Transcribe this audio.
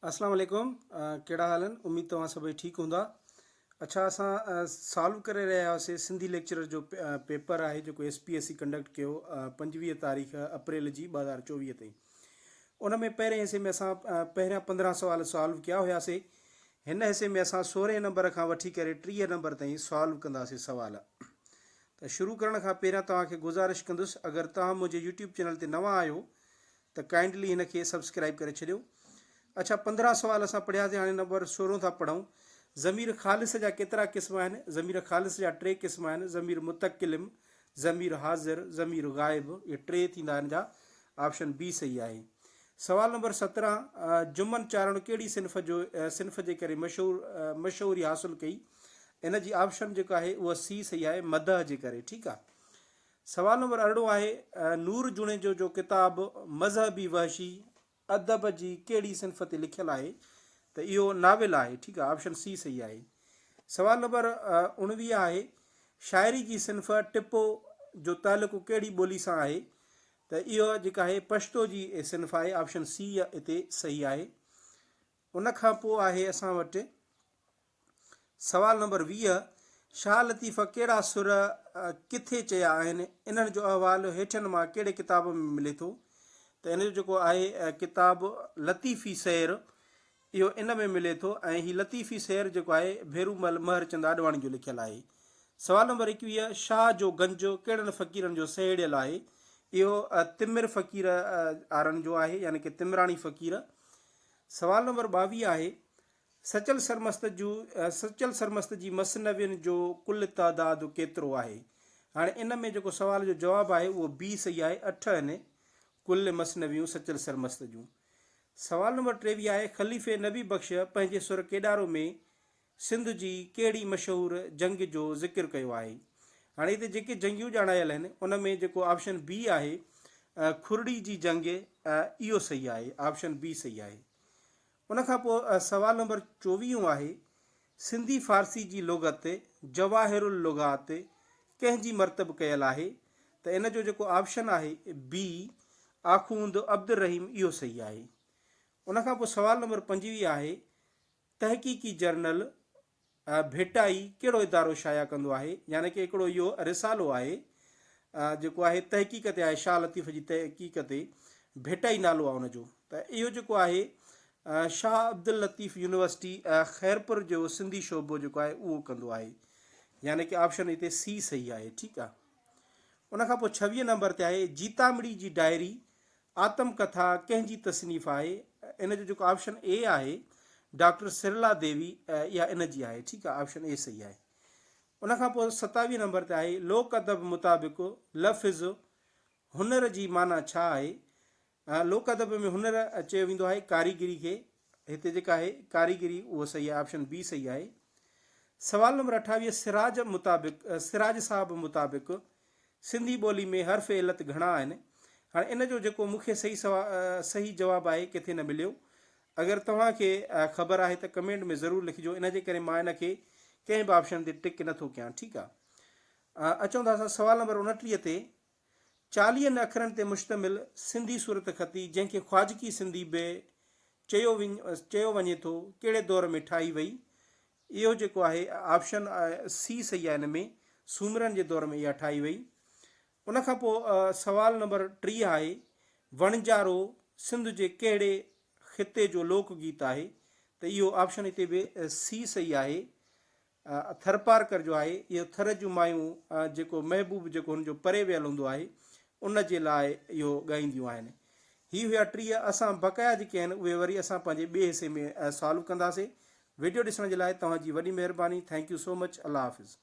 اسلام عليڪم ڪهڙا حال آهن اميد توهان سڀئي ٺيڪ هوندا اڇا اسان سالو ڪري رهيا هئاسي سنڌي ليڪچرر جو پيپر آهي جيڪو S P S C conduct ڪيو 25 تاريخ اپريل جي 2024 تائين ان ۾ پهرين حصي ۾ اسان پهريان 15 سوال سالو ڪيا هياسي هن حصي ۾ اسان 16 نمبر کان وٺي ڪري 30 نمبر تائين سالو ڪنداسي سوال ته شروع ڪرڻ کان پهريان توهان کي گذارش ڪندس اگر توهان منهنجي يوٽيوب چينل تي نوان آهيو ته ڪائنڊلي هن کي سبسڪرائيب ڪري ڇڏيو. اڇا 15 سوال اسان پڙهياسين هاڻي نمبر 16 ٿا پڙهون. ضمير خالص جا ڪيترا قسم آهن؟ ضمير خالص جا ٽي قسم آهن، ضمير متڪلم، ضمير حاضر، ضمير غائب، اهي ٽي ٿيندا آهن جا آپشن بي صحيح آهي. سوال نمبر 17 جمن چارڻ ڪهڙي صنف جو صنف جي ڪري مشهور مشهوري حاصل ڪئي؟ ان جي آپشن جيڪو آهي اهو سي صحيح آهي مدح جي ڪري ٺيڪ آهي. سوال نمبر 18 آهي، نور جوڻيجو جو ڪتاب مذهبي وحشي ادب جي ڪهڙي صنف تي لکيل آهي؟ ته اهو ناول آهي، ٺيڪ آهي، آپشن سي صحيح آهي. سوال نمبر 19 آهي، شاعري جي صنف ٽپو جو تعلق ڪهڙي ٻولي سان آهي؟ ته اهو جيڪا آهي پشتو جي صنف آهي، آپشن سي هتي صحيح آهي. ان کان پوء آهي اسان وٽ سوال نمبر 20، شاهه لطيف ڪهڙا سر ڪٿي چيا آهن؟ انهن جو احوال هيٺين مان ڪهڙي ڪتاب ۾ ملي ٿو؟ ته ان جو جيڪو آهي ڪتاب لطيفي سير اهو ان ۾ ملي ٿو ۽ هي لطيفي سير جيڪو آهي ڀيرومل مهرچند آڏواڻي جو لکيل آهي. سوال نمبر 21، شاهه جو گنج ڪهڙن فقيرن جو سهيڙيل آهي؟ اهو تمر فقير آرن جو آهي يعني ڪي تمراڻي فقير. سوال نمبر 22 آهي، سچل سرمست جو سچل سرمست جي مثنوين جو ڪل تعداد ڪيترو آهي؟ هاڻي ان ۾ جيڪو سوال جو جواب آهي اهو بي صحيح آهي اٺ آهن ڪل مثنويون سچل سرمست جون. سوال نمبر 23 آهي خليفي نبي بخش پنهنجي سر ڪيڏارو ۾ سنڌ جي ڪهڙي مشهور جنگ جو ذڪر ڪيو آهي؟ هاڻي هتي جيڪي جنگيون ڄاڻايل آهن ان ۾ جيڪو آپشن بي آهي کرڙي جي جنگ اهو صحيح آهي آپشن بي صحيح آهي. ان کان پوء سوال نمبر چوويهون آهي، سنڌي فارسي جي لغت جواهر اللغات ڪنهن جي مرتب ڪيل آهي؟ ته ان جو جيڪو آپشن آهي بي آخوند عبدالرحيم اهو صحيح آهي. ان کان پوء سوال نمبر 25 آهي، تحقيقي جرنل ڀيٽائي ڪهڙو ادارو شايع ڪندو آهي؟ يعني ڪه هڪڙو اهو رسالو آهي جيڪو آهي تحقيق تي آهي شاهه لطيف جي تحقيق تي ڀيٽائي نالو آهي ان جو ته اهو جيڪو آهي شاهه عبداللطيف يونيورسٽي خيرپور جو سنڌي شعبو جيڪو آهي اهو ڪندو آهي يعني ڪه آپشن هتي سي صحيح آهي ٺيڪ آهي ان کان پوء 26 نمبر تي آهي جيتامڙي جي ڊائري آتم ڪٿا ڪنهن جي تصنيف آهي؟ ان جو جيڪو آپشن اي آهي ڊاڪٽر سرلا ديوي اها ان جي آهي ٺيڪ آهي آپشن اي صحيح آهي. ان کان پوء 27 نمبر تي آهي لوڪ ادب مطابق لفظ هنر جي معنيٰ ڇا آهي؟ لوڪ ادب ۾ هنر چيو ويندو آهي ڪاريگري کي هتي جيڪا آهي ڪاريگري اهو صحيح آهي آپشن بي صحيح آهي. سوال نمبر 28 سراج مطابق سراج صاحب مطابق سنڌي ٻولي ۾ حرف علت گهڻا آهن. هاڻي ان جو جيڪو مون کي صحيح سوا صحيح جواب آهي ڪٿي نه مليو. اگر توهان کي خبر آهي ته ڪمينٽ ۾ ضرور لکجو ان جي ڪري مان ان کي ڪنهن به آپشن تي ٽڪ نه ٿو ڪيان ٺيڪ آ. اچون ٿا اسان سوال نمبر 29 تي چاليهن اکرن تي مشتمل سنڌي صورتخطي جنهن کي خواجڪي سنڌي به چيو چيو وڃي ٿو ڪهڙي دور ۾ ٺاهي وئي؟ اهو جيڪو آهي آپشن سي صحيح آهي ان ۾ سومرن جي دور ۾ اها ٺاهي وئي. ان کان پوء سوال نمبر 30 آهي وڻجارو سنڌ جي ڪهڙي خطي جو لوڪ گيت آهي؟ ته اهو آپشن هتي به سي صحيح آهي ٿرپارڪر جو آهي، اهو ٿر جون مايون جيڪو محبوب جيڪو هن جو پري ويل هوندو آهي، ان جي لاء اهو ڳائينديون آهن. هي هيا 30 اسان بقايا جيڪي آهن اهي وري اسان پنهنجي ٻئي حصي ۾ سالو ڪنداسي. ويڊيو ڏسڻ جي لاء توهان جي وڏي مهرباني thank you so much Allah Hafiz.